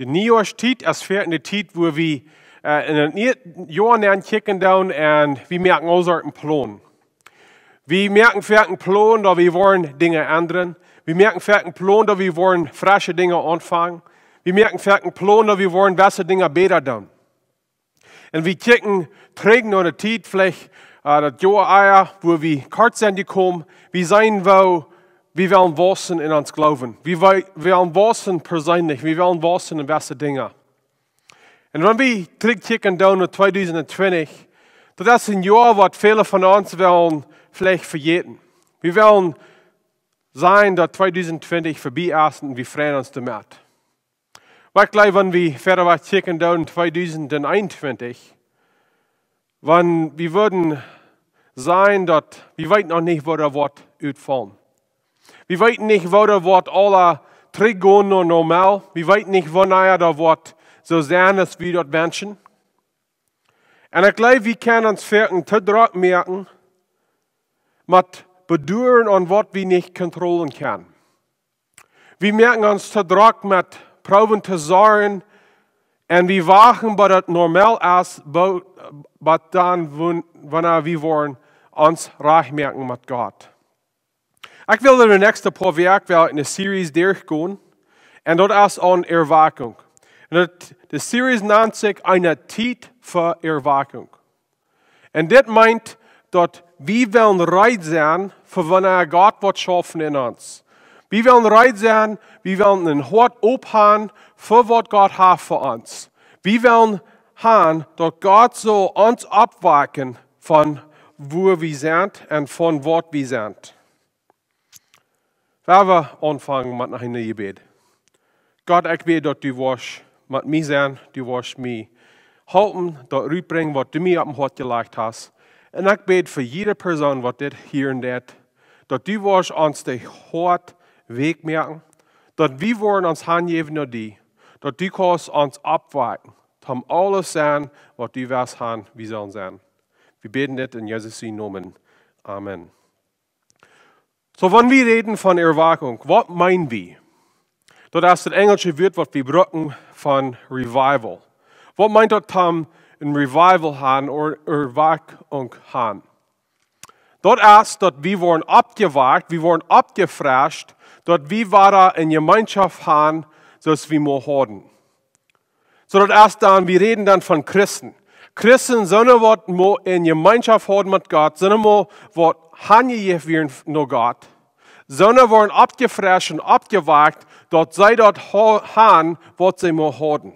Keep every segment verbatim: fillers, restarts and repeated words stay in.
De Niejoastiet es foaken de Tiet, wua wie äh, en een Joa nenn kjikjen doonen un wie moaken aul Sorten Pläne. Wie moaken foaken Pläne, daut wie woaren Dinja endren. Wie moaken foaken Pläne, daut wie woaren fresche Dinja aunfangen. Wie moaken foaken Pläne, daut wie woaren jewesse Dinja bäta doonen. Un wie kjikjen trigj no de Tiet, veleicht äh, daut Joa ea, wua wie kort sent jekomen. Wie seenen, woo wie wellen wausen en ons Gloowen. Wie we- wellen wausen perseenlich. Wie wellen wausen en jewesse Dinja. Un wan wie trigjkjikjen doonen no tweedusent twintich, daut es een Joa, waut väle von ons wellen veleicht vejäten. Wie wellen seenen, daut tweedusent twintich verbie es un wie freien ons doamet. Oba ekj jleew, wan wie wieda waut kjikjen doonen, tweedusent eenuntwintich, wan wie wudden seenen, daut wie weeten noch nich, woo daut woat utfaulen. Wie weeten nich, woo daut woat aula trigjgonen no normal. Wie weeten nich, wanea daut woat soo sennen, aus wie daut wenschen. Un ekj jleew, wie kjennen ons foaken too drock moaken met Beduaren aun waut wie nich kontrollieren kjennen. Wie moaken ons too drock met proowen to sorjen un wie wachten, bat daut normal es, bo- bat dan, wan- wanea wie woaren ons rajcht moaken met Gott. Ekj well en de näakjste poa Wäakj well ekj eene Series derchgonen. Un daut es aun Erwakjunk. Un daut, de Series nant sikj Eene Tiet fa Erwakjunk. Un dit meent, daut wie wellen reed sennen fa wanea Gott woat schaufen en ons. Wie wellen reed sennen, wie wellen een Hoat op haben fa waut Gott haft fa ons. Wie wellen haben, daut Gott saul ons oppwakjen von wua wie sent un von waut wie sent. Wie wellen aunfangen met een Jebäd. Gott, ekj bäd, daut du woascht met mie sennen, du woascht mie halpen, daut rutbrinjen, waut du mie opp daut Hoat jelajcht hast. Un ekj bäd fa jiede Persoon, waut dit hieren deit, daut du woascht ons daut Hoat weekj moaken, daut wie woaren ons hanjäwen no die, daut du kaust ons oppwakjen, om aules sennen, waut du west haben, wie sellen sennen. Wie bäden dit en Jesus sienen Nomen. Amen. Soo, wan wie räden von Erwakjunk, waut meenen wie? Daut es daut enjelsche Wuat, waut wie brucken, von Revival. Waut meent daut, om een Revival haben ooda Erwakjunk haben? Daut es, daut wie woaren oppjewakjt, wie woaren oppjefrescht, daut wie wada eene Jemeenschoft haben, soo aus wie mol hauden. Soo daut es dan, wie räden dan von Christen. Christen sent waut mol eene Jemeenschoft hauden met Gott, sent waut hanjejäft wieren no Gott. Sent woaren oppjefrescht un oppjewakjt, daut see daut ha- haben, waut see mol hauden.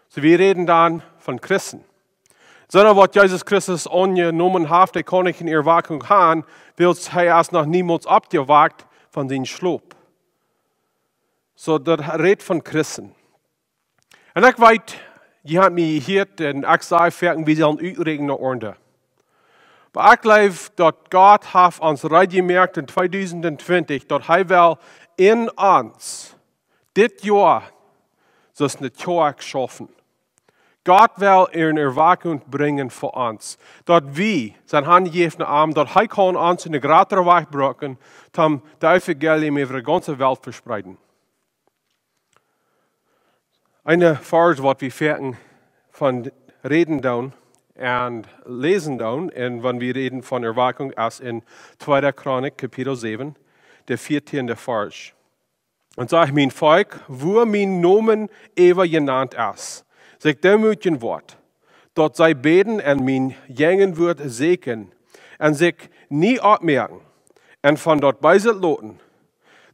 Soo, wie räden dan von Christen. Sent waut Jesus Christus aunjenomen haft, dee kaun nich eene Erwakjunk haben, wiels hee es noch niemols oppjewakjt von sienen Schlop. Soo, daut rät von Christen. Un ekj weet, jie haben mie jehieet, un ekj saj foaken, wie sellen uträakjnen no Oarnte. Oba ekj jleew, daut Gott haft ons reed jemoakt en tweedusent twintich, daut hee well en ons dit Joa soo aus eene Kjoakj schaufen. Gott well eene Erwakjunk brinjen fa ons, daut wie sent hanjejäft aun am, daut hee kaun ons en de jratre Wajch brucken, om daut Evangelium äwa de gaunze Welt vespreeden. Een Varsch, waut wie foaken von räden doonen un läsen doonen, un wan wie räden von Erwakjunk, es en tweede Chronik, Kapitel säwen, de vieetieende Varsch. Un sajcht: Mien Volkj, wua mien Nomen äwa jenant es, sikj deemootjen woat, daut see bäden un mien Jäajenwuat sieekjen un sikj nie oppmoaken un von daut Beese loten,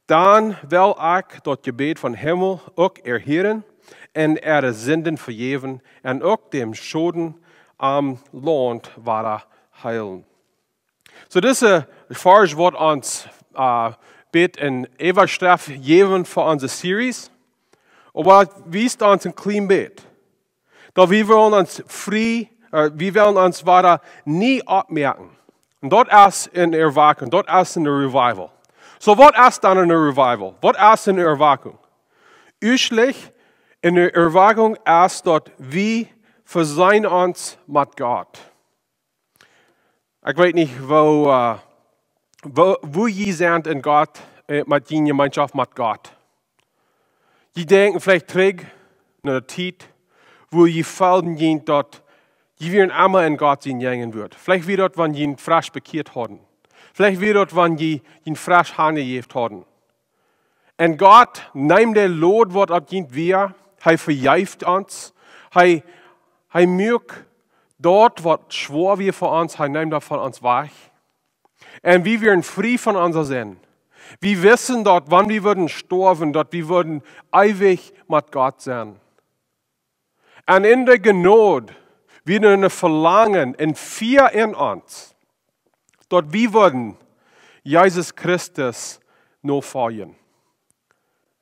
dan well ekj daut Jebäd vom Himmel uk erhieren un äare Sinden vejäwen un uk dän Schoden aum Launt wada heelen. Soo, dise Varsch woat ons äh, bät eene Äwaschreft jäwen fa onse Series. Oba wiest ons een kjlien bät, daut wie wellen ons frie, äh, wie wellen ons wada nie oppmoaken. Un daut es eene Erwakjunk, daut es een Revival. Soo, waut es dan een Revival? Waut es eene Erwakjunk? Uaschlich, eene Erwakjunk es daut wie vesöhnen ons met Gott. Ekj weet nich, woo, äh, woo, woo jie sent en Gott, äh, met june Jemeenschoft met Gott. Jie denkjen veleicht trigj no de Tiet, wua jie feelden junt daut, jie wieren emma en Gott sien Jäajenwoat. Veleicht wia daut, wan jie fresch bekjieet hauden. Veleicht wia daut, wan jie junt fresch hanjejäft hauden. Un Gott neem de Load, waut opp junt wia, hee vejeeft ons, hee, hee muak daut, waut schwoa wia fa ons, hee neem daut von ons wajch. Un wie wieren frie von onse Sind. Wie wisten daut, wan wie wudden stoawen, daut wie wudden eewich met Gott sennen. Un en de Jnod wia een Velangen un Fia en ons, daut wie wudden Jesus Christus nofoljen.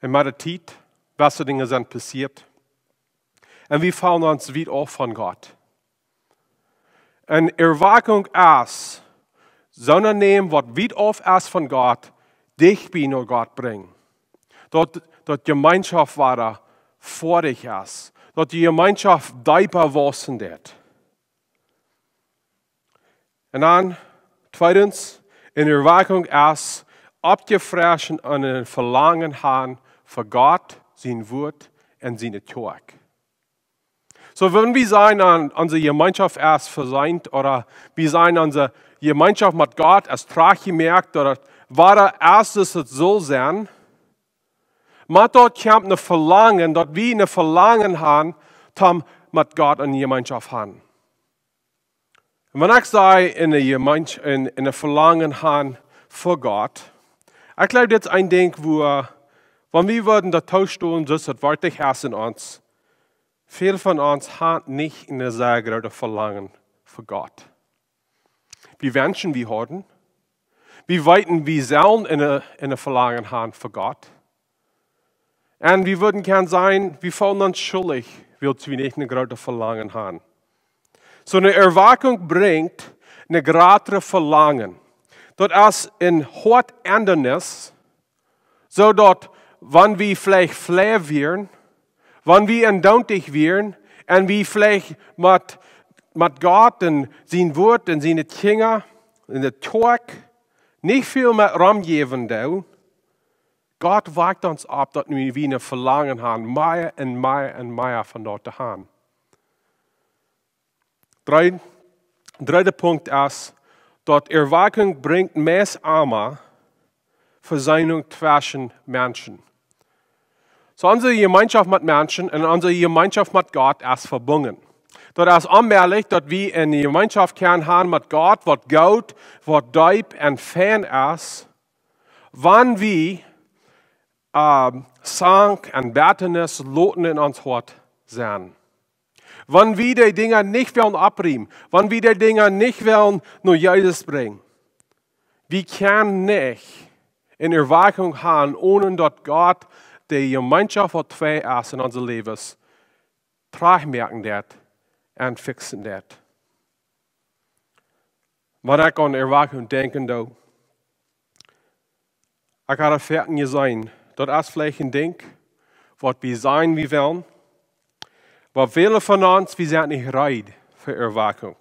Un met de Tiet, waut fa Dinja sent passieet. Un wie feelen ons wiet auf von Gott. Een Erweckung es, soon Nämen, waut wiet auf es von Gott, dicht bie no Gott brinjen. Daut, daut Jemeenschoft wada foadich es. Daut de Jemeenschoft deepa wausen deit. Un dan, tweedens, eene Erweckung es, oppjefrescht un een Velangen han fa Gott, sien Wuat un siene Kjoakj. Soo, wan wie seenen, onse Jemeenschoft es veseent, ooda wie seenen, onse Jemeenschoft met Gott es trajchtjemoakt, ooda wada es, aus et sull sennen, met daut kjemt een Velangen, daut wie een Velangen han, om met Gott eene Jemeenschoft han. Un wan ekj saj, een Jemeensch-, een, een Velangen han fa Gott, ekj jleew, dit es een Dinkj, wua, wan wie wudden daut toostonen, soo aus et werkjlich es en ons, väl von ons han nich een sea grootet Velangen fa Gott. Wie wenschen, wie hauden. Wie weeten, wie sellen een, een Velangen han fa Gott. Un wie wudden kjennen sajen, wie feelen ons schuldich, wiels wie nich een grootet Velangen han. Soo een Erweckung brinjt een jratret Velangen. Daut es een Hoatendrnis, soo daut, wan wie veleicht flau wieren, wan wie endoont wieren, un wie veleicht met, met Gott un sien Wuat un siene Kjinja un de Kjoakj nich väl met romjäwen doonen, Gott wakjt ons opp, daut nu wie een Velangen han, mea un mea un mea von daut to han. Dree-, dreeda Punkt es, daut Erweckung brinjt meist emma Vesöhnung tweschen Menschen. Soo, onse Jemeenschoft met Menschen un onse Jemeenschoft met Gott es vebungen. Daut es onmäajlich, daut wie eene Jemeenschoft kjennen han met Gott, waut goot, waut deep un fein es, wan wie, äh, Zank un Bettanis loten en ons Hoat sennen. Wan wie dee Dinja nich wellen oppriemen, wan wie dee Dinja nich wellen no Jesus brinjen, wie kjennen nich eene Erweckung han, onen daut Gott de Jemeenschoft, waut twei es en onse Läwes, trajchtmoaken deit un fixen deit. Wan ekj aun Erweckung denkjen doo, ekj hab daut foaken jeseenen, daut es veleicht een Dinkj, waut wie sajen, wie wellen, oba väle von ons, wie sent nich reed fa Erweckung.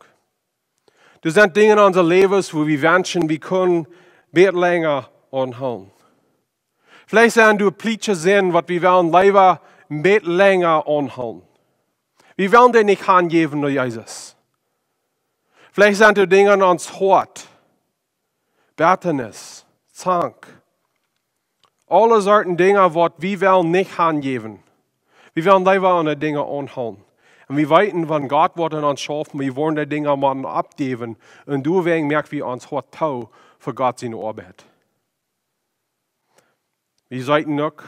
Doa sent Dinja en onse Läwes, wua wie wenschen, wie kunnen een bät lenja aunhoolen. Veleicht sent doa plietsche Sinden, waut wie wellen leewa een bät lenja aunhoolen. Wie wellen dee nich hanjäwen no Jesus. Veleicht sent doa Dinja en ons Hoat, Bettanis, Zank. Aule Sorten Dinja, waut wie wellen nich hanjäwen. Wie wellen leewa aun de Dinja aunhoolen. Un wie weeten, wan Gott woat en ons schaufen, wie woaren dee Dinja motten oppjäwen. Un doawäajen moak wie ons Hoat too fa Gott siene Oabeit. Wie weeten uk,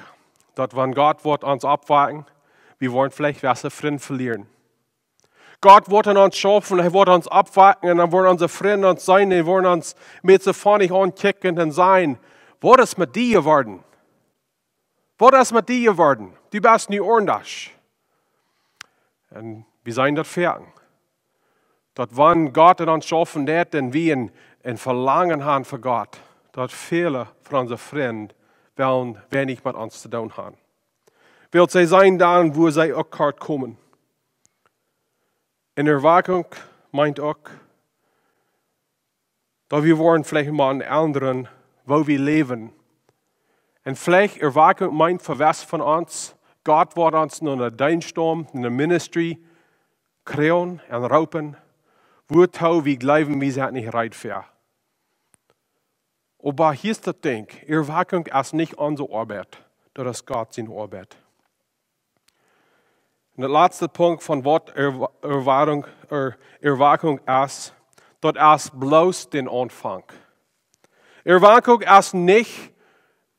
daut wan Gott woat ons oppwakjen, wie woaren veleicht wäa Frind velieren. Gott woat en ons schaufen, hee woat ons oppwakjen un dan woaren onse Frind ons seenen, dee woaren ons met soo funny aunkjikjen un sajen: "Waut es met die jeworden? Waut es met die jeworden? Du best nu aundasch." Un wie seenen daut foaken, daut wan Gott en ons schaufen deit un wie een, een Velangen han fa Gott, daut väle von onse Frind wellen weinich met ons to doonen han. Wiels see seenen dan, wua see uk kort komen. Eene Erweckung meent uk, daut wie woaren veleicht mol endren, woo wie läwen. Un veleicht Erweckung meent fa wäa von ons, Gott woat ons no ne Deenst stonen, ne ministry, kjrieen un roopen, wuatoo wie jleewen, wie sent nich reed fa. Oba hia es daut Dinkj, Erwakjunk es nich onse Oabeit, daut es Gott siene Oabeit. Un de latste Punkt von waut Erwa-, Erwartung, er, Erwakjunk es, daut es bloos dän Aunfank. Erwakjunk es nich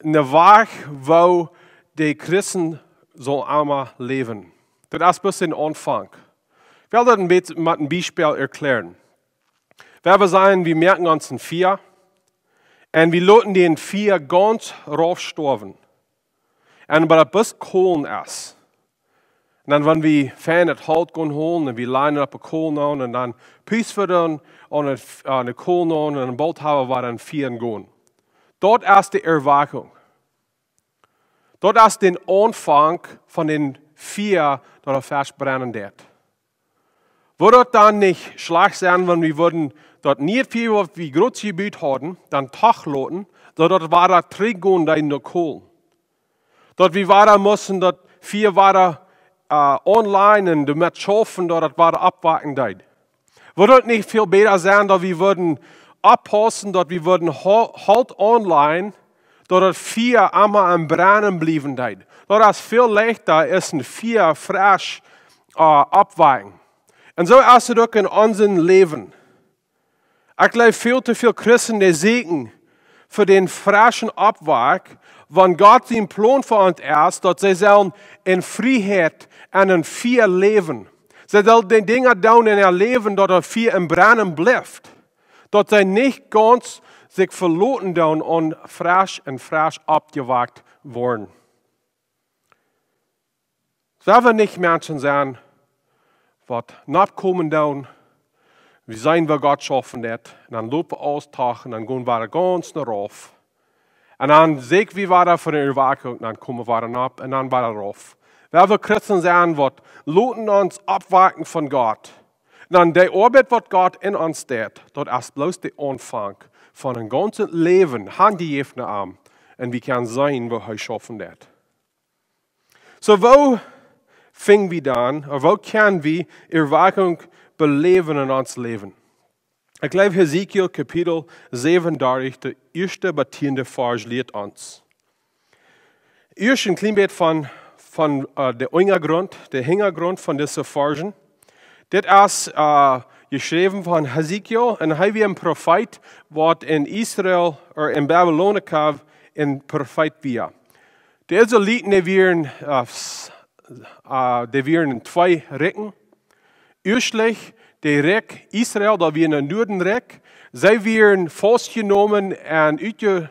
ne Wajch, woo de Christen sellen emma läwen. Daut es bloos dän Aunfank. Ekj well daut een bät met een Biespel erkjläaren. Wie sajen, wie moaken ons een Fia un wie loten dän Fia gaunz rauf stoawen. Un oba daut bloos Kolen es. Un dan, wan wie fein daut Holt gonen holen un wie lajen daut opp de Kolen aun un dan pusten wie dan aun de, aun de Kolen aun un boolt haben wie een Fia gonen. Daut es de Erwakjunk. Daut es dän Aunfank von dän Fia, daut daut fast brennen deed. Wudd daut dan nich schlajcht sennen, wan wie wudden daut niee Fia, waut wie groots jebut hauden, dan doch loten, daut daut wada trigj gonen deed no Kolen? Daut wie wada musten daut Fia wada, äh, aunlajen un doamet schaufen, daut daut wada oppwaken deed? Wudd daut nich väl bäta sennen, daut wie wudden oppaussen, daut wie wudden Hol-, Holt aunlajen, daut daut Fia emma aum brennen bliewen deed? Daut es väl leichta aus een Fia fresch, äh, oppwaken. Un soo es daut uk en onsem Läwen. Ekj jleew, väl too väl Christen, dee sieekjen fa dän freschen Oppwakj, wan Gott sien Plon fa ons es, daut see sellen en Frieheit un en Fia läwen. See sellen de Dinja doonen en äa Läwen, daut daut Fia aum brennen blift. Daut see nich gaunz sikj veloten doonen un fresch un fresch oppjewakjt woaren. Sell wie nich Menschen sennen, waut nopp komen doonen, wie seenen, woo Gott schaufen deed, un dan lopen wie aus Tag un dan gonen wie gaunz no rauf. Un dan sieekj wie wada fa de Erwakjunk, dan komen wie wada nopp un dan wada rauf. Wie Christen sennen, waut loten ons oppwakjen von Gott. Un dan de Oabeit, waut Gott en ons deed, daut es bloos de Aunfank von een gaunzet Läwen, hanjejäft no am. Un wie kjennen seenen, woo hee schaufen deed. Soo, woo finj wie dan, ooda woo kjenn wie Erwakjunk beläwen en ons Läwen? Ekj jleew, Hesekiel Kapitel säwenundartich, de ieeschte bat tiende Varsch, lieet ons. Ieescht een kjlien bät von, von, äh, de Hinjagrunt, de Hinjagrunt von dise Varschen. Dit es, äh, jeschräwen von Hesekiel, un hee wia een Profeet, waut en Israel, ooda en Babylonia, een Profeet wia. De Israeliten, dee wieren, äh, s-, äh, dee wieren en twee Rikjen. Ieeschtlich, de Rikj Israel, daut wia een Nuadenrikj. See wieren faustjenomen un utje-,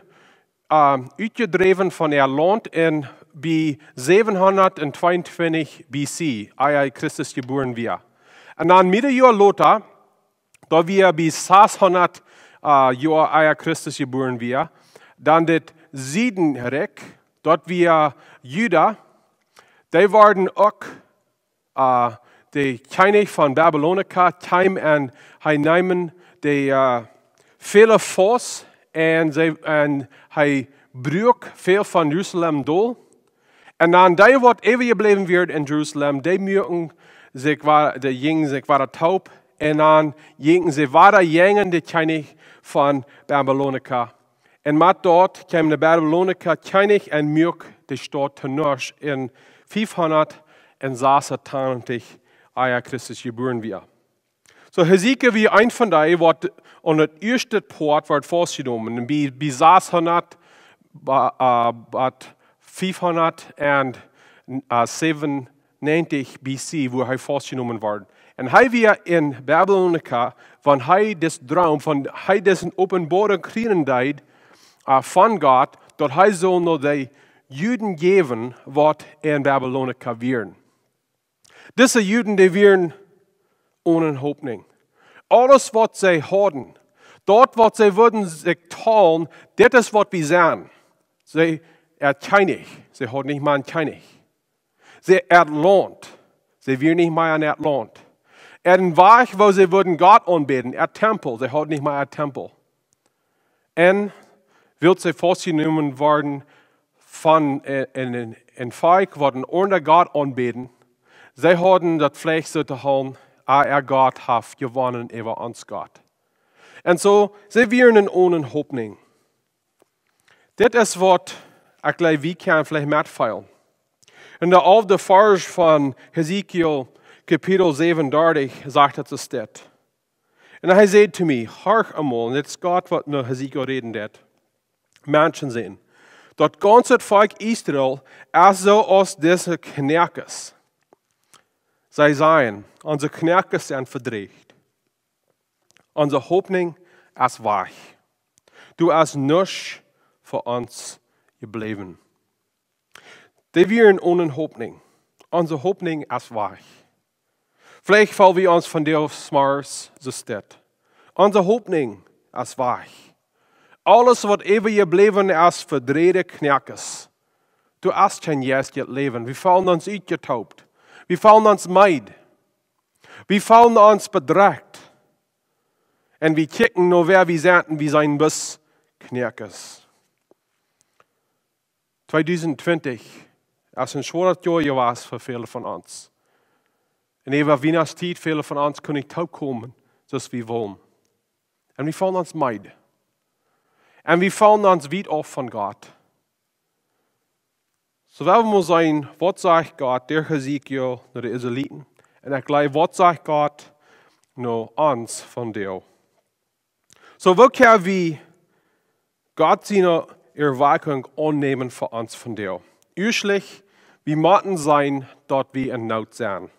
äh, utjedräwen von äa Launt en bie säwenhundat tweeuntwintich B C, ea Christus jebuaren wia. Un dan meeja Joa lota, daut wia bie sashundat, äh, Joa ea Christus jebuaren wia, dan daut Siedrikj, daut wia Juda, dee worden uk, äh, de Kjennich von Babylonia kjeem un hee neem de, äh, väle Faust un see, un hee bruak väl von Jerusalem dol. Un dan dee, waut äwajebläwen wieren en Jerusalem, dee muaken sikj wa-, dee jinjen sikj wada toop. Un dan jinjen see wada jäajen de Kjennich von Babylonia. Un met daut kjeem de Babylonia Kjennich un muak de Staut to nuscht en fiefhundat un sasuntachentich ea Christus jebuaren wia. Soo, Hesekiel wia eent von dee, waut aun daut ieeschte Poat wort faustjenomen. Un bie, bie sashundat, ba-, äh, bat fiefhundat un, äh, säwenunneentich B C, wua hee faustjenomen wort. Un hee wia en Babylonia, wan hee disen Droom, wan hee dise Openboarunk kjrieen deed, äh, von Gott, daut hee sull no de Juden jäwen, waut en Babylonia wieren. Dise Juden, dee wieren one Hopninj. Aules, waut see hauden, daut, waut see wudden sikj talen, dit es, waut wie sent. See, äa Kjennich, see hauden nich mea een Kjennich. See, äa Launt, see wieren nich mea en äa Launt. Äa Wajch, woo see wudden Gott aunbäden, äa Tempel, see hauden nich mea äa Tempel. Un wiels see faustjenomen worden von, äh, en, en, een Volkj waut een aundren Gott aunbäden, see hauden daut Fleesch soo to hoolen, ah, äa Gott haft jewonnen äwa ons Gott. Un soo, see wieren onen Hopninj. Dit es waut ekj jleew, wie kjennen veleicht metfeelen. En de alfte Varsch von Hesekiel Kapitel säwenundartich sajcht et soo dit. Un hee säd to mie: Horch emol, un dit es Gott waut no Hesekiel räden deed: Menschensän, daut gaunze Volkj Israel es soo aus dise Kjnäakes. See sajen: Onse Kjnäakes sent vedrieecht. Onse Hopninj es wajch. Doa es nuscht fa ons jebläwen. Dee wieren onen Hopninj. Onse Hopninj es wajch. Veleicht feel wie ons vondoag zemorjes soo dit. Onse Hopninj es wajch. Aules waut äwajebläwen es, vedrieechte Kjnäakes. Doa es kjeen jeistlichet Läwen. Wie feelen ons utjetoopt. Wie feelen ons meed. Wie feelen ons bedrekjt. Un wie kjikjen no wäa wie sent un wie sent bloos Kjnäakes. Tweedusent twintich es een schwoaret Joa jewast fa väle von ons. Un äwa Wienachtstiet, väle von ons kunnen nich toopkomen soo aus wie wullen. Un wie feelen ons meed. Un wie feelen ons wiet auf von Gott. Soo, wie motten seenen, waut sajcht Gott derch Hesekiel no de Israeliten? Un ekj jleew, waut sajcht Gott no ons vondoag? Soo, woo kjenn wie Gott siene Erwakjunk aunnämen fa ons vondoag? Ieeschtlich, wie motten seenen, daut wie en Noot sent.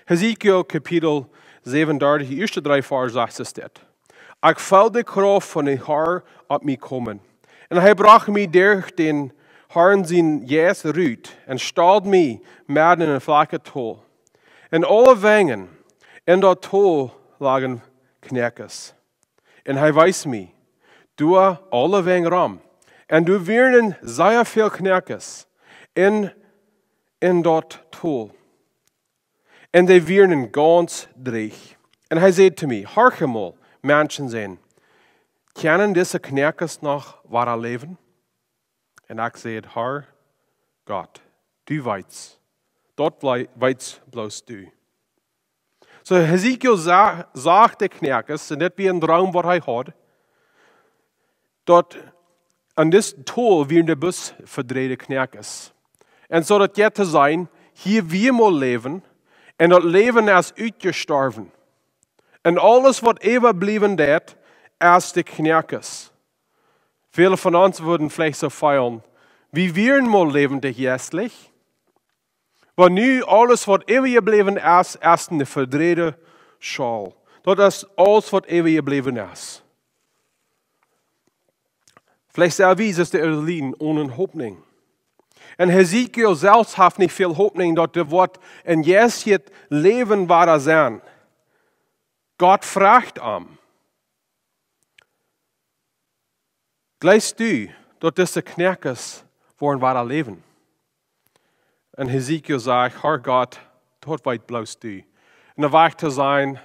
Hesekiel Kapitel säwenundartich, ieeschte dree Varsch sajcht et dit: Ekj feeld de Krauft von dän Harn opp mie komen. Un hee brocht mie derch dän Harn sienen Jeist rut un stald mie meden en een flakjet Tol. Un aulewäajen en daut Tol lagen Kjnäakes. Un hee wees mie doa aulewäajen rom. Un doa wieren sea väl Kjnäakes en, en daut Tol. Un dee wieren gaunz dreech. Un hee säd to mie: Horch emol, Menschensän, kjennen dise Kjnäakes noch wada läwen? Un ekj säd: Herr Gott, du weetst. Daut wei-, weetst bloos du. Soo, Hesekiel sa-, sach de Kjnäakes, un dit wia een Droom waut hee haud, daut aun dit Tol wieren de bloos vedrieechte Kjnäakes. Un soo daut jeit to seenen, hia wia mol Läwen, un daut Läwen es utjestorwen. Un aules waut äwabläwen deed, es de Kjnäakes. Väle von ons wudden veleicht soo feelen: Wie wieren mol läwendich jeistlich, oba nu aules waut äwajebläwen es, es eene vedrieechte Schaul. Daut es aules waut äwajebläwen es. Veleicht sent wie soo aus de Israeliten onen Hopninj. Un Hesekiel selfst haft nich väl Hopninj, daut doa woat een jeistlichet Läwen wada sennen. Gott fruach am: Jleefst du, daut dise Kjnäakes woaren wada läwen? Un Hesekiel sajcht: Herr Gott, daut weetst bloos du. Un dan wia ekj to seenen: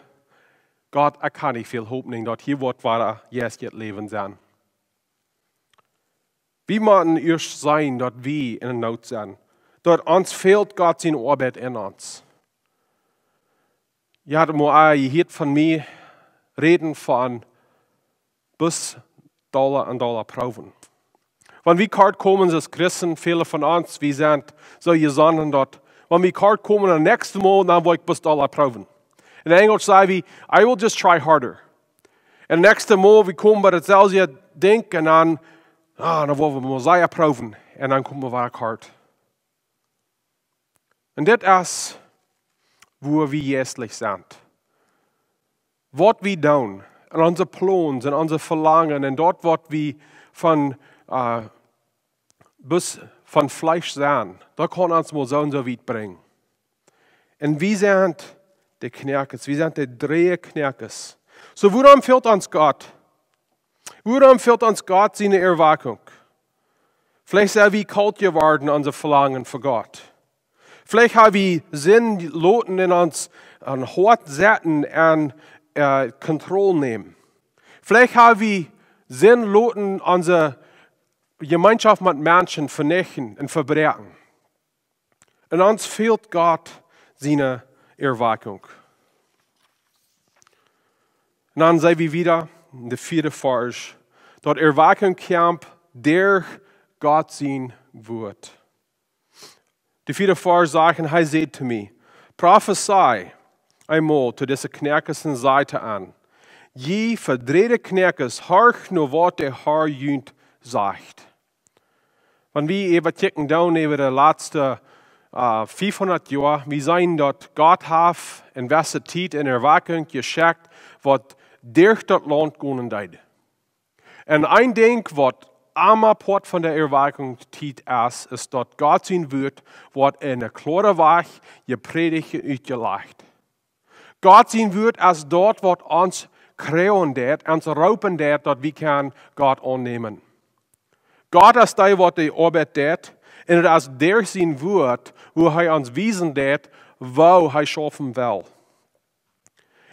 Gott, ekj hab nich väl Hopninj, daut hia woat wada jeistlichet Läwen sennen. Wie motten ieescht seenen, daut wie en Noot sent, daut ons fält Gott siene Oabeit en ons. Jie haben mol jehieet von mie räden von bloos dolla un dolla proowen. Wan wie kort komen aus Christen, väle von ons, wie sent soo jesonnen daut, wan wie kort komen, daut näakjste Mol, dan woa ekj bloos dolla proowen. En Enjlisch saj wie: "I will just try harder." En näakjste Mol, wie komen bie daut selwje Dinkj un dan, ah, dan woa wie mol sea proowen. En dan komen wie wada kort. Un dit es, woo wie jeistlich sent. Waut wie doonen, un onse Plons, un onse Velangen, un daut waut wie von, äh, bloos von Fleesch sent, daut kaun ons mol soo un soo wiet brinjen. Un wie sent de Kjnäakes, wie sent de dreeje Kjnäakes. Soo, wuarom fält ons Gott? Wuarom fält ons Gott siene Erwakjunk? Veleicht sent wie kolt jeworden aun onse Velangen fa Gott. Veleicht hab wie Sind loten en ons, aun Hoat setten un, äh, Kontroll nämen. Veleicht hab wie Sind loten onse Jemeenschoft met Menschen venichten un vebräakjen. Un ons fält Gott siene Erweckung. Un dan seen wie wieda en de vieede Varsch, daut Erweckung kjemt derch Gott sien Wuat. De vieede Varsch sajcht, un hee säd to mie: Profezei eemol to dise Kjnäakjes un saj to an: Jie vedreide Kjnäakjes, horcht no waut de Har junt sajcht. Wan wie äwakjikjen doonen äwa de latste äh, fiefhundat Joa, wie seenen daut Gott haft en jewesse Tiet eene Erweckung jeschekjt, waut derch daut Launt gonen deed. Un een Dinkj waut emma Poat von de Erweckung Tiet es, es daut Gott sien Wuat woat en eene kloare Wajch jeprädicht un utjelajcht. Gott sien Wuat es daut waut ons kjrieen deit, ons roopen deit, daut wie kjennen Gott aunnämen. Gott es dee waut de Oabeit deit, un et es derch sien Wuat, woo hee ons wiesen deit, woo hee schaufen well.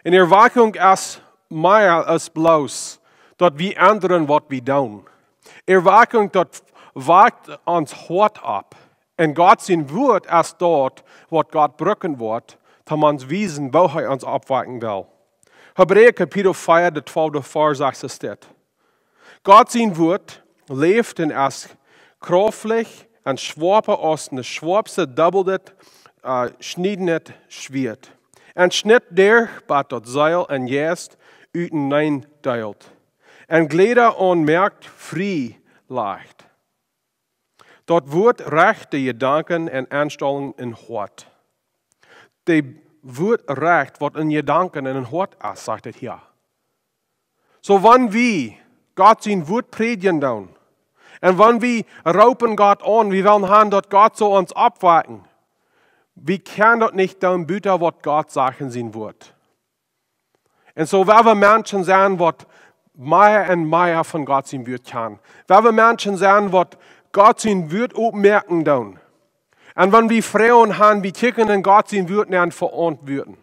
Un Erweckung es mea aus bloos daut wie endren waut wie doonen. Erweckung, daut wajkt ons Hoat opp. Un Gott sien Wuat es daut waut Gott brucken woat, om ons wiesen, woo hee ons oppwakjen well. Hebräa Kapitel vea, de twalfte Varsch sajcht dit: Gott sien Wuat läft un es krauftich un schwoapa aus een schwoapset, dobbeldet, äh, schniedendet Schwieet. Un schnitt derch, bat daut Seel un Jeist uteneen deelt. Un Jleda aunmoakt, frie lajcht. Daut Wuat recht de Jedanken un Enstalunk em Hoat. Daut Wuat recht waut en Jedanken un em Hoat es, sajcht et hia. Soo, wan wie Gott sien Wuat prädjen doonen, un wan wie roopen Gott aun, wie wellen han daut Gott saul ons oppwakjen, wie kjennen daut nich doonen buta waut Gott sajcht en sien Wuat. Un soo woa wie Menschen sennen waut mea un mea von Gott sien Wuat kjennen. Woa wie Menschen sennen waut Gott sien Wuat oppmoaken doonen. Un wan wie Froagen han, wie kjikjen en Gott sien Wuat nenn fa Auntwuaten.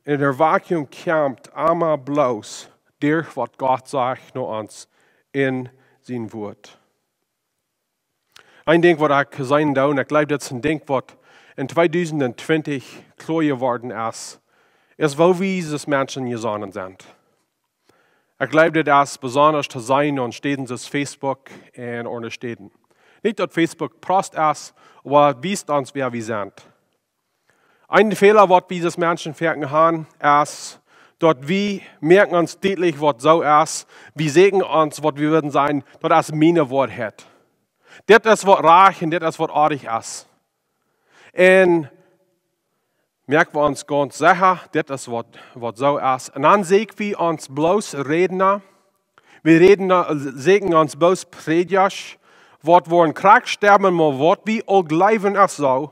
Un de Erweckung kjemt emma bloos derch waut Gott sajcht no ons en sien Wuat. Een Dinkj waut ekj seenen doo, un ekj jleew dit es een Dinkj waut en tweedusent twintich kloa jeworden es, es woo wie aus Menschen jesonnen sent. Ekj jleew dit es besonda to seenen aun Städen soo aus Facebook un aundre Städen. Nich daut Facebook prost es, oba wiest ons wäa wie sent. Een Fäla waut wie aus Menschen foaken han, es daut wie moaken ons dietlich waut soo es, wie sajen ons waut wie wudden sajen, daut es miene Woarheit. Dit es waut rajcht un dit es waut oadich es. Un moak wie ons gaunz secha, dit es waut, waut soo es. Un dan sajen wie ons bloos Rädna, wie räden, äh, sajen ons bloos Prädjasch, waut woaren krakjt stemmen met waut wie aul jleewen es soo.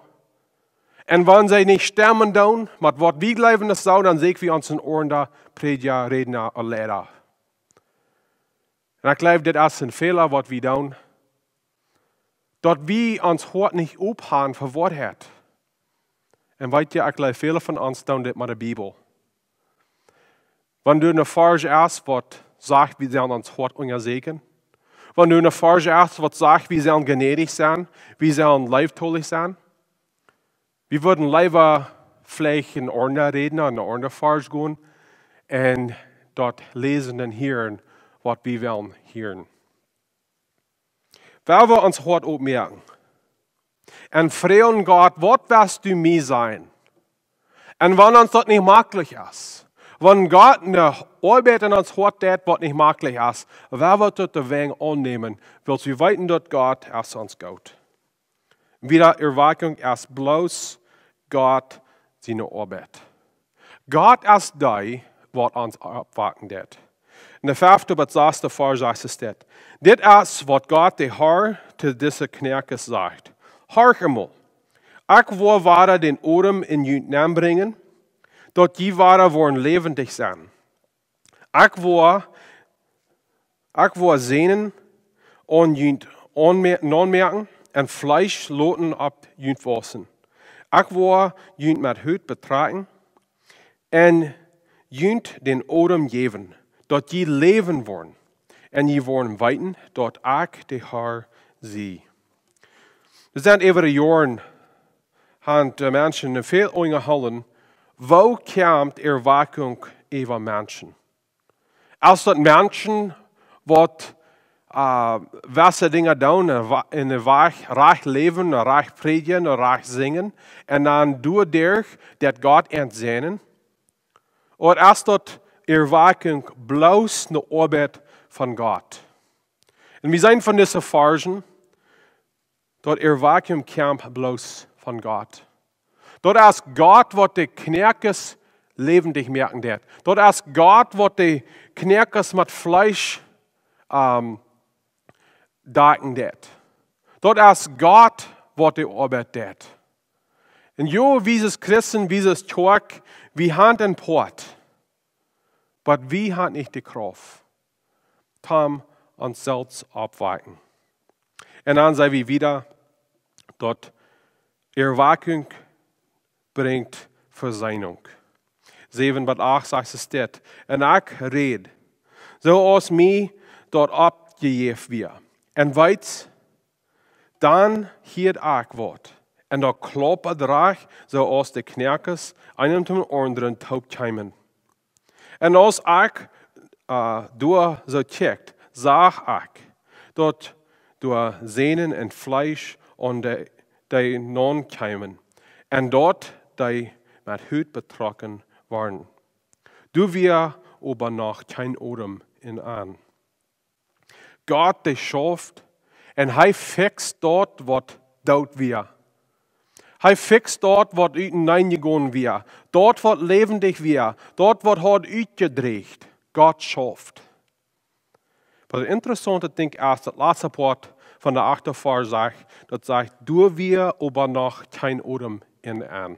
Un wan see nich stemmen doonen met waut wie jleewen es soo, dan sajen wie ons een aundra Prädja, Rädna ooda Liera. Un ekj jleew dit es een Fäla waut wie doonen, daut wie ons Hoat nich op han fa Woarheit. Un weet jie, ekj jleew väle von ons doonen dit met de Bibel. Wan doa een Varsch es waut sajcht wie sellen ons Hoat unjasieekjen, wan doa een Varsch es waut sajcht wie sellen jnädich sennen, wie sellen leeftolich sennen, wie wudden leewa veleicht een aundra Rädna, een aundra Varsch gonen un daut läsen un hieren waut wie wellen hieren. Woa wie ons Hoat opmoaken un froagen Gott, waut west du mie sajen? Un wan ons daut nich maklich es, wan Gott ne Oabeit en ons Hoat deit waut nich maklich es, woa wie daut doawäajen aunnämen, wiels wie weeten daut Gott es ons goot. Wieda, Erweckung es bloos Gott siene Oabeit. Gott es dee waut ons oppwakjen deit. En de fefte bat saste Varsch sajcht et dit: Dit es waut Gott de Har to dise Kjnäakjes sajcht: Horcht emol, ekj woa wada dän Odem en junt nenbrinjen, daut jie wada woaren läwendich sennen. Ekj woa, ekj woa Sänen aun junt aunmoa-, aunmoaken un Fleesch loten opp junt wausen. Ekj woa junt met Hut betrakjen un junt dän Odem jäwen, daut jie läwen woaren. Un jie woaren weeten daut ekj de Har sie. Doa sent äwa de Joaren, haben de Menschen väl unjahoolen, woo kjemt Erweckung äwa Menschen? Aus daut Menschen waut, äh, waut see Dinja doonen, en wa-, en de Wajch rajcht läwen, rajcht prädjen, rajcht sinjen, un dan doaderch daut Gott an seenen? Ooda es daut Erweckung bloos eene Oabeit von Gott? Un wie seenen von dise Varschen, daut Erweckung kjemt bloos von Gott. Daut es Gott waut de Knoakes läwendich moaken deed. Daut es Gott waut de Knoakes met Fleesch, ähm, dakjen deed. Daut es Gott waut de Oabeit deed. Un jo, wie aus Christen, wie aus Kjoakj, wie haben een Poat. Oba wie haben nich de Krauft, om ons selfst opptowakjen. Un dan sent wie wieda, daut Erweckung brinjt Vesöhnung. Säwen bat acht sajcht et dit: "Un ekj räd, soo aus mie daut oppjejäft wia. Un weetst, dan hieed ekj waut. Un daut kloppad rajcht, soo aus de Knoakes, eena toom aundren toop kjeemen. Un aus ekj, äh, doa soo kjikjt, sach ekj, daut doa Senen un Fleesch aun de, de Naun kjeemen, un daut dee met Hut betrocken wieren. Doa wia oba noch kjeen Odem en an." Gott, dee schauft, un hee fixt daut waut doot wia. Hee fixt daut waut uteneen jegonen wia. Daut waut läwendich wia. Daut waut haud utjedrieecht. Gott schauft. Oba daut interessaunte Dinkj es, daut latste Poat von de achte Varsch sajcht, daut sajcht: "Doa wia oba noch kjeen Odem en an."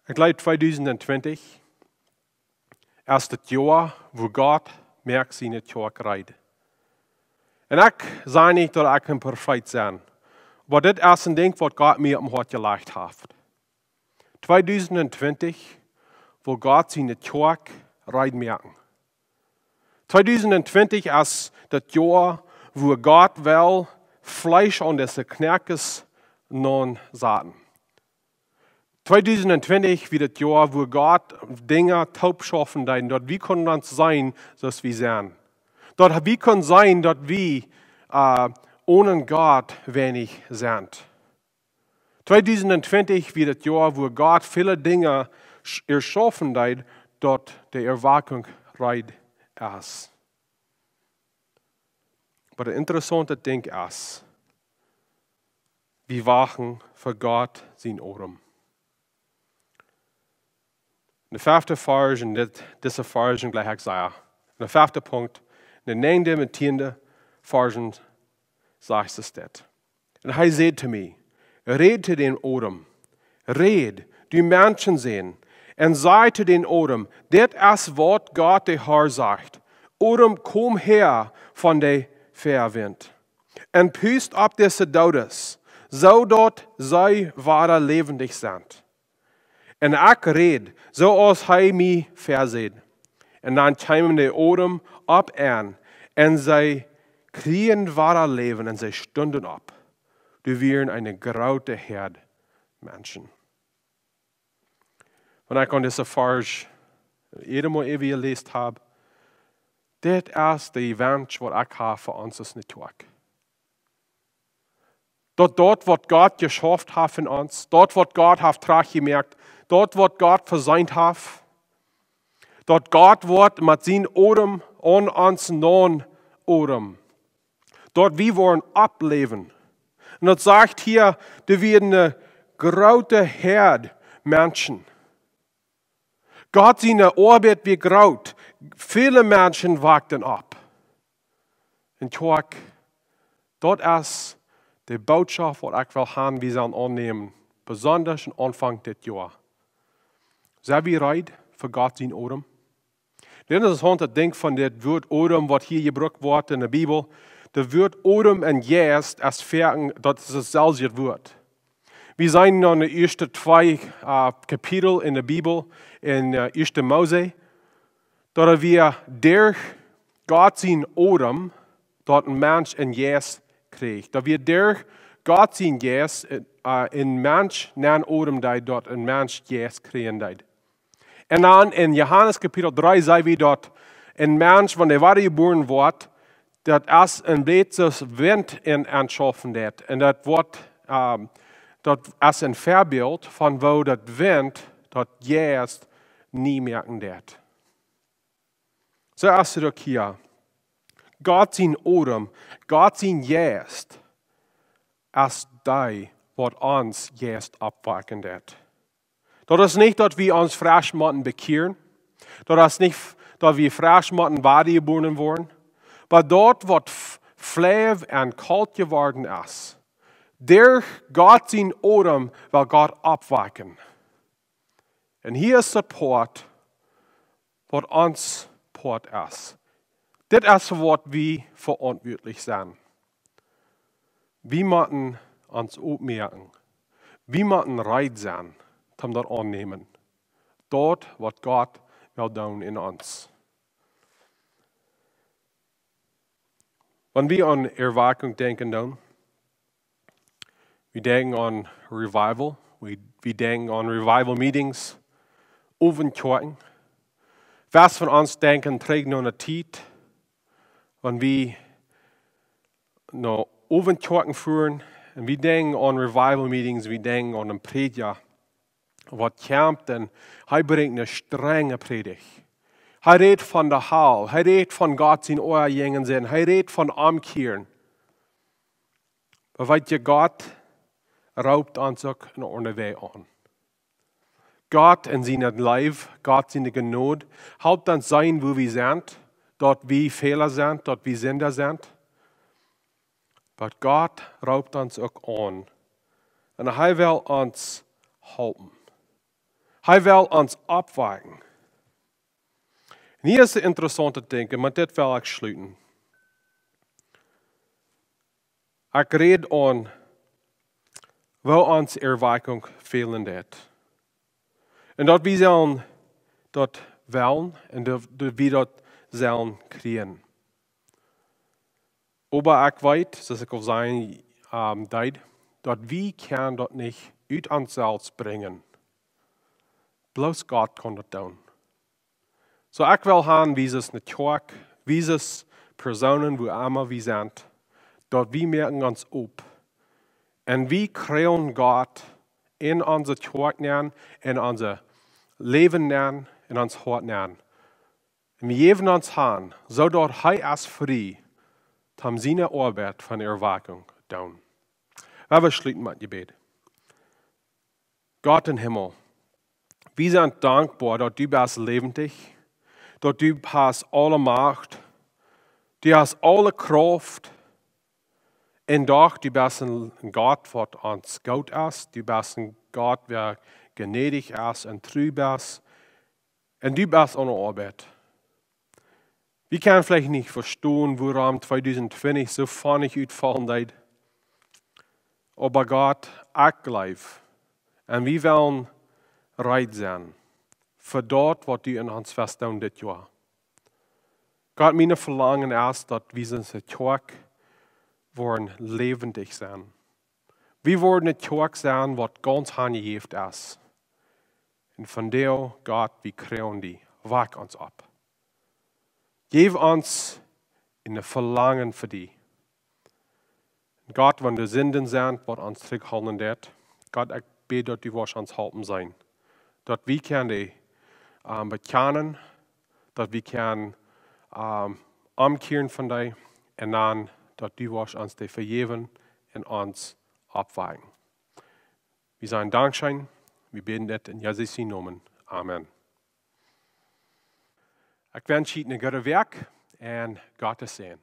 Ekj jleew, tweedusent twintich es daut Joa, wua Gott moakt siene Kjoakj reed. Un ekj saj nich daut ekj een Profeet sie, oba dit es een Dinkj waut Gott mie oppem Hoat jelajcht haft. Tweedusent twintich, wua Gott siene Kjoakj reed moaken. Tweedusent twintich es daut Joa, wua Gott well Fleesch aun dise Knoakes naunsaten. Tweedusent twintich wia daut Joa, wua Gott Dinja toop schaufen deed, daut wie kunnen ons seenen, soo aus wie sent. Daut wie kunnen seenen, daut wie, äh, onen Gott weinich sent. Tweedusent twintich wia daut Joa, wua Gott väle Dinja sch-, erschaufen deed, daut de Erweckung reed es. Oba daut interessaunte Dinkj es, wie wachten fa Gott sienen Odem. De fefte Varsch en dit, dise Varsch jlikj ekj sea. De fefte Punkt, de näajende un tiende Varsch sajcht et dit. Un hee säd to mie: "Räd to dän Odem. Räd, du Menschensän, un saj to dän Odem: Dit es waut Gott de Herr sajcht: Odem, komm häa von de Fäawint, un pust opp dise Doodes, soo daut see wada läwendich sent." Un ekj räd, soo aus hee mie väasäd. Un dan kjeemen de Odem opp an, un see kjrieejen wada Läwen, un see stunden opp. Doa wieren eene groote Häad Menschen. Wan ekj aun dise Varsch jiedatmol äwa jeläst hab, dit es de Wunsch waut ekj hab fa ons aus ne Kjoakj. Daut daut waut Gott jeschauft haft en ons, daut waut Gott haft trajcht jemoakt, daut waut Gott vesient haft, daut Gott woat met sienen Odem aun ons naun odemen. Daut wie woaren oppläwen. Un daut sajcht hia, doa wia eene groote Häad Menschen. Gott siene Oabeit wia groot. Väle Menschen wakjten opp. Un Kjoakj, daut es de Bootschoft waut ekj well haben, wie sellen aunnämen, besonda aum Aunfank dit Joa. Sent wie reed fa Gott sienen Odem? Dit es een Dinkj von dit Wuat Odem waut hia jebrukt woat en de Bibel. Daut Wuat Odem un Jeist es foaken, daut es daut selwje Wuat. Wie seenen en de ieeschte twee, äh, Kapitel en de Bibel, en, äh, ieeschte Mose, daut wie derch Gott sienen Odem, daut een Mensch een Jeist kjrieech. Daut wia derch Gott sien Jeist, äh, een Mensch nenn odemen deed, daut een Mensch Jeist kjrieen deed. Un dan en Johanes Kapitel dree seenen wie daut een Mensch, wan hee wada jebuaren woat, daut es een bät soo aus Wint am aunschaufen deit. Un daut woat, ähm, daut es een Väabilt von woo daut Wint daut Jeist nie moaken deit. Soo es et uk hia. Gott sien Odem, Gott sien Jeist es dee, waut ons Jeist oppwakjen deit. Daut es nich, daut wie ons fresch motten bekjieren. Daut es nich, daut wie fresch motten wada jebuaren woaren. Oba daut, waut f-, fleew un kolt jeworden es, derch Gott sien Odem well Gott oppwakjen. Un hia es daut Poat, waut ons Poat es. Dit es waut wie veauntwuatlich sent. Wie motten ons oppmoaken. Wie motten reed sennen, om daut aunnämen. Daut, waut Gott well doonen en ons. Wan wie aun Erwakjunk denkjen dan, wie denkjen aun Revival, wie, wie denkjen aun Revival Meetings, Owentjoakjen. Väle von ons denkjen trigj no eene Tiet, wan wie no Owentjoakjen fuaren, un wie denkjen aun Revival Meetings, wie denkjen aun een Prädja, waut kjemt un hee brinjt eene strenje Prädicht. Hee rät von de Hal, hee rät von Gott sien Oaja jinjen sennen, hee rät von omkjieren. Oba weet jie, Gott roopt ons uk en aundre Wäaj aun. Gott en siene Leew, Gott siene Jnod, halpt ons seenen, wua wie sent, daut wie Fäla sent, daut wie Sinda sent. Oba Gott roopt ons uk aun. Un hee well ons halpen. Hee well ons oppwakjen. Un hia es een interessauntet Dinkj, un met dit well ekj schluten. Ekj räd aun, woo ons Erwakjunk fälen deit. Un daut wie sellen daut wellen un daut, daut wie daut sellen kjrieen. Oba ekj weet, soo aus ekj aul säd, ähm, deed, daut wie kjennen daut nich ut ons selfst brinjen. Bloos Gott kaun daut doonen. Soo ekj well han, wie aus eene Kjoakj, wie aus Persoonen, wua emma wie sent, daut wie moaken ons opp. Un wie kjrieen Gott en onse Kjoakj nenn, en ons Läwen nenn, en ons Hoat nenn. Un wie jäwen ons han, soo daut hee es frie, om siene Oabeit von Erwakjunk doonen. Lot ons schluten met Jebäd. Gott em Himmel, wie sent dankboa, daut du best läwendich, daut du hast aule Macht, du hast aule Krauft, un doch du best een, een Gott, waut ons goot es, du best een Gott, waut jnädich es un tru es, un du best aune Oabeit. Wie kjennen veleicht nich vestonen, wuarom tweedusent twintich soo funny utfaulen deed. Oba Gott, ekj jleew, un wie wellen reed sennen fa daut, waut du en ons west doonen dit Joa. Gott, mien Velangen es, daut wie aus eene Kjoakj woaren läwendich sennen. Wie woaren eene Kjoakj sennen, waut gaunz hanjejäft es. Un vondoag, Gott, wie kjrieen die, wak ons opp. Jeff ons een Velangen fa die. Gott, wan doa Sinden sent, waut ons trigjhoolen deit, Gott, ekj bäd, daut du woascht ons halpen sennen. Daut wie kjennen dee, ähm, bekjanen, daut wie kjennen, ähm, omkjieren von dee, un dan, daut du woascht ons dee vejäwen un ons oppwakjen. Wie sajen Dankscheen, wie bäden dit en Jesus sienen Nomen. Amen. Ekj wensch junt eene goode Wäakj un Gott sien Säajen.